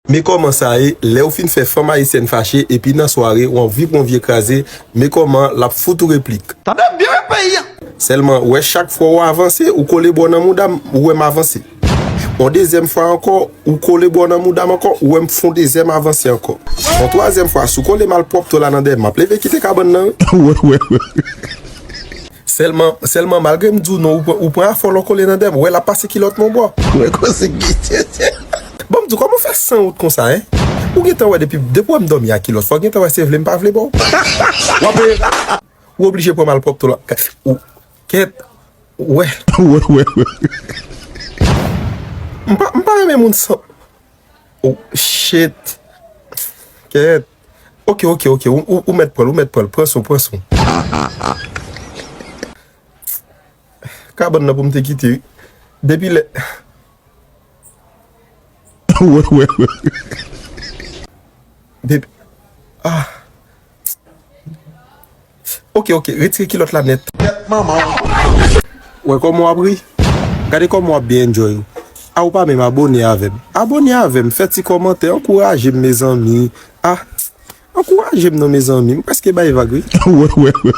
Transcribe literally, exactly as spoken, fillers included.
Men kòman sa ye, lè w fin fè fanm ayisyèn fache, epi nan sware, w anvi pran vye kraze, men kòman l ap fout ou replik. Tande byen wi peyi a! Sèlman, w wè chak fwa w avanse, ou kole bò nan mouda m, ou wè m avanse. On dezyèm fwa ankò, ou kole bò nan mouda m ankò, ou wè m fon dezyèm avanse ankò. On twazyèm fwa, si w kole malpwòpte w la nan dèyè m, m ap leve kite kabann nan wi. Wè, wè, wè. Sèlman, sèlman malgre m di w non, ou pran, ou pran afè w lè w kole nan dèyè m, ou wè l ap pase kilòt m on bò. Wè, konsekans. Bon, m di w, kòman w fè sanwont konsa, en? Ou gentan wè depi, depi w wè m dòmi ak kilòt, fò w gentan wè se vle m pa vle ba w. W ap, ou oblije pran malpwòpte w la. Ou, kèt, ou wè. Wè, wè, wè. M pa, m pa renmen moun san. Oh, shit. Kèt. Ok, ok, ok. Ou, ou, ou mèt pran l, ou mèt pran l. Pran sou, pran sou. Kabann nan pou m te kite, wi. Depi lè. Wè, wè, wè. Depi. Ah. Ok, ok. Retire kilòt la nèt. Kèt manman. Wè kòman w ap ri? Gade kòman w ap byen enjoy ou. A, ou pa menm abòne avè m. Abòne avè m, fè ti kòmantè, ankouraje m, mezanmi. Ah, ankouraje m non, mezanmi. M prèske bay vag, wi. Wè, wè, wè.